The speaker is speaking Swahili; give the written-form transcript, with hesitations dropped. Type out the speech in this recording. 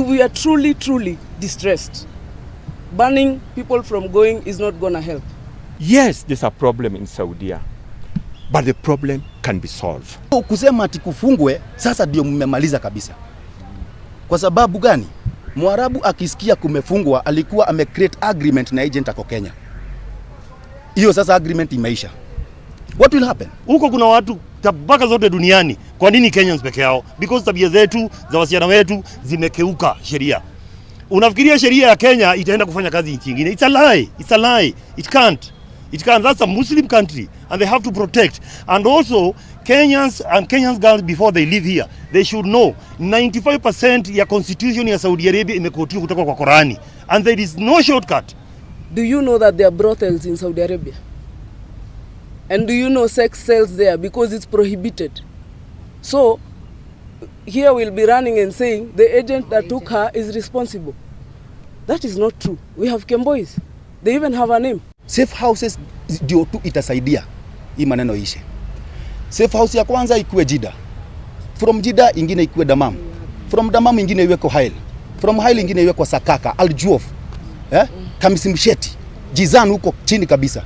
If we are truly, truly distressed, banning people from going is not going to help. Yes, there's a problem in Saudia, but the problem can be solved. Kusema ati kufungwe sasa ndio mmemaliza kabisa. Kwa sababu gani? Mwarabu akisikia kumefungwa, alikuwa ame create agreement na agent ako Kenya. Hiyo sasa agreement imeisha. What will happen? Huko kuna watu tabaka zote duniani. Kwa nini Kenyans peke yao? Because tabia zetu za wasichana wetu zimekeuka sheria. Unafikiria sheria ya Kenya itaenda kufanya kazi nchi nyingine? It's a lie. It's a lie. It can't. It can't. That's a Muslim country and they have to protect. And also Kenyans and Kenyans girls, before they live here, they should know 95% ya constitution ya Saudi Arabia imequotiwa kutoka kwa Korani and there is no shortcut. Do you know that there are brothels in Saudi Arabia? And do you know sex sells there because it's prohibited? So here we'll be running and saying the agent that took her is responsible. That is not true. We have Kembois. They even have a name. Safe houses ndio tu itasaidia hii maneno ishe. Safe house ya kwanza ikuwe Jida. From Jida ingine ikuwe Damam. From Damam ingine iwe kwa Hail. From Hail ingine iwe kwa Sakaka, Al Juf. Eh? Khamis Mushait. Jizan huko chini kabisa.